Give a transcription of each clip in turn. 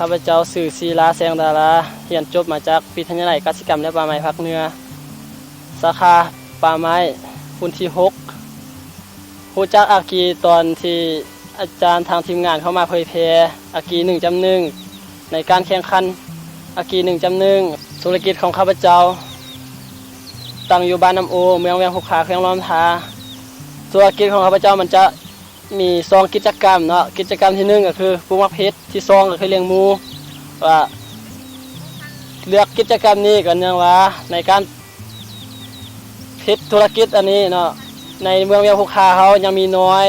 ຂ້າພະເຈົ້າຊື່ ສີລາ ແສງດາລາ, ຮຽນຈົບມາຈາກວິທະຍາໄລກະສິກຳ ແລະ ປ່າໄມ້ພາກເໜືອ, ສາຂາປ່າໄມ້, ຮຸ່ນທີຫົກ. ຮູ້ຈັກອາກີຕອນທີ່ອາຈານທາງທີມງານເຂົ້າມາເຜີຍແຜ່ອາກີໜຶ່ງຈຸດໜຶ່ງ ໃນການແຂ່ງຂັນອາກີໜຶ່ງຈຸດໜຶ່ງ. ທຸລະກິດຂອງຂ້າພະເຈົ້າຕັ້ງຢູ່ບ້ານນ້ຳອູ, ເມືອງວຽງຫຸກຄາ, ແຂວງຫຼວງນ້ຳທາ. ທຸລະກິດຂອງຂ້າພະເຈົ້າມັນຈະ ມີສອງກິດຈະກຳເນາະ, ກິດຈະກຳທີໜຶ່ງກໍຄືປູກໝາກເຜັດ, ທີສອງກໍຄືລ້ຽງໝູ. ວ່າເລືອກກິດຈະກຳນີ້ກໍເນື່ອງວ່າໃນການເຮັດທຸລະກິດອັນນີ້ເນາະ, ໃນເມືອງວຽງຫຸກຄາເຮົາຍັງມີໜ້ອຍ.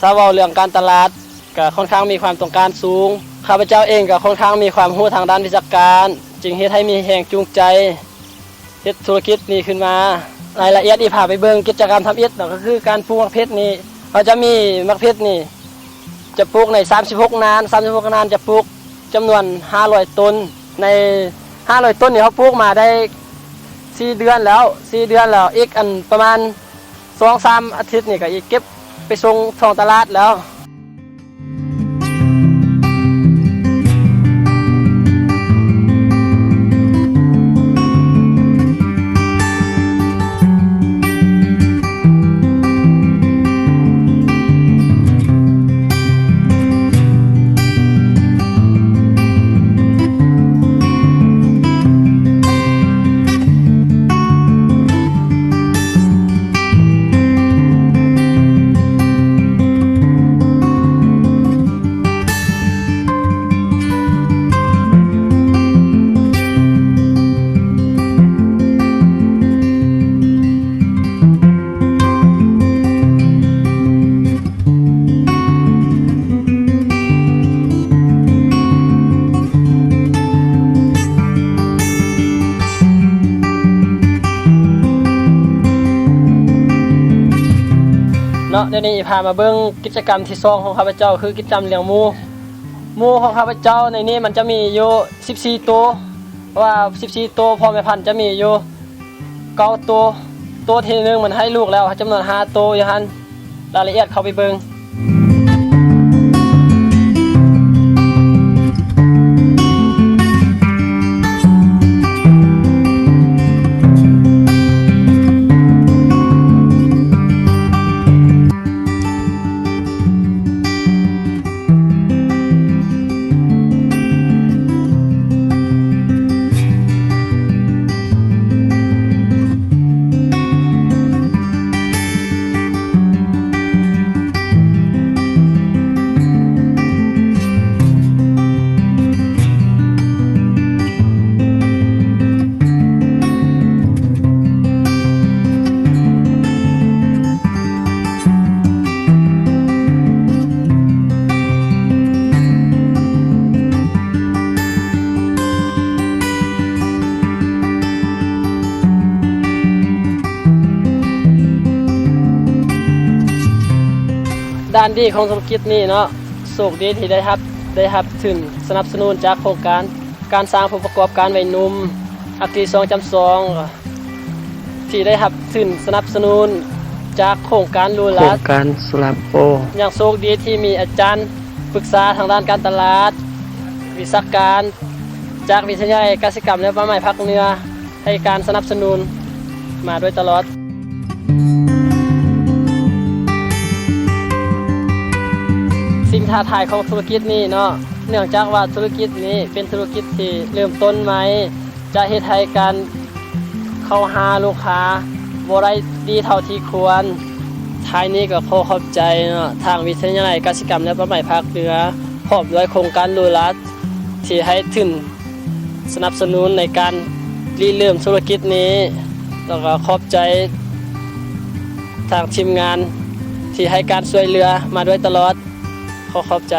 ຖ້າເວົ້າເລື່ອງການຕະຫຼາດກໍຄ່ອນຂ້າງມີຄວາມຕ້ອງການສູງ. ຂ້າພະເຈົ້າເອງກໍຄ່ອນຂ້າງມີຄວາມຮູ້ທາງດ້ານວິຊາການ, ຈຶ່ງເຮັດໃຫ້ມີແຮງຈູງໃຈ ເຮັດທຸລະກິດນີ້ຂຶ້ນມາ. ລາຍລະອຽດທີ່ພາໄປເບິ່ງກິດຈະກຳທຳອິດເນາະ ກໍຄືການປູກໝາກເຜັດນີ້. ເຮົາຈະມີໝາກເຜັດນີ້ ຈະປູກໃນສາມສິບຫົກນານ, ສາມສິບຫົກນານຈະປູກຈຳນວນຫ້າຮ້ອຍຕົ້ນ. ໃນຫ້າຮ້ອຍຕົ້ນນີ້ ເຮົາປູກມາໄດ້ສີ່ເດືອນແລ້ວ, ສີ່ເດືອນແລ້ວ. ອີກອັນປະມານສອງສາມອາທິດນີ້ ກໍອີກເກັບໄປສົ່ງທ້ອງຕະຫຼາດແລ້ວ. ເນາະ ດຽວນີ້ພາມາເບິ່ງກິດຈະກຳທີສອງຂອງຂ້າພະເຈົ້າ ຄືກິດຈະກຳລ້ຽງໝູ. ໝູຂອງຂ້າພະເຈົ້າໃນນີ້ມັນຈະມີຢູ່ສິບສີ່ໂຕ, ເພາະວ່າສິບສີ່ໂຕ ພໍ່ແມ່ພັນຈະມີຢູ່ເກົ້າໂຕ. ໂຕທີໜຶ່ງມັນໃຫ້ລູກແລ້ວຈຳນວນຫ້າໂຕຢູ່ຫັ້ນ. ລາຍລະອຽດເຂົ້າໄປເບິ່ງ. ດ້ານດີຂອງທຸລະກິດນີ້ເນາະ, ໂຊກດີທີ່ໄດ້ຮັບ, ໄດ້ຮັບທຶນສະໜັບສະໜູນຈາກໂຄງການ ການສ້າງຜູ້ປະກອບການໄວໜຸ່ມ ອາກີສອງຈຸດສອງ ທີ່ໄດ້ຮັບທຶນສະໜັບສະໜູນຈາກໂຄງການລູລາ ໂຄງການໂຊລາໂປ. ຍັງໂຊກດີທີ່ມີອາຈານປຶກສາທາງດ້ານການຕະຫຼາດ, ວິຊາການຈາກວິທະຍາໄລກະສິກຳ ແລະ ປ່າໄມ້ພາກເໜືອ ໃຫ້ການສະໜັບສະໜູນມາໂດຍຕະຫຼອດ. ສິ່ງທ້າທາຍຂອງທຸລະກິດນີ້ເນາະ, ເນື່ອງຈາກວ່າທຸລະກິດນີ້ເປັນທຸລະກິດທີ່ເລີ່ມຕົ້ນໃໝ່, ຈະເຮັດໃຫ້ການເຂົ້າຫາລູກຄ້າບໍ່ໄດ້ດີເທົ່າທີ່ຄວນ. ທ້າຍນີ້ກໍຂໍຂອບໃຈເນາະ ທາງວິທະຍາໄລກະສິກຳ ແລະ ປ່າໄມ້ພາກເໜືອ ພ້ອມດ້ວຍໂຄງການລູລາ ທີ່ໃຫ້ທຶນ ສະໜັບສະໜູນໃນການລິເລີ່ມທຸລະກິດນີ້, ແລ້ວກໍຂອບໃຈທາງທີມງານທີ່ໃຫ້ການຊ່ວຍເຫຼືອມາໂດຍຕະຫຼອດ. ຂໍຂອບໃຈ.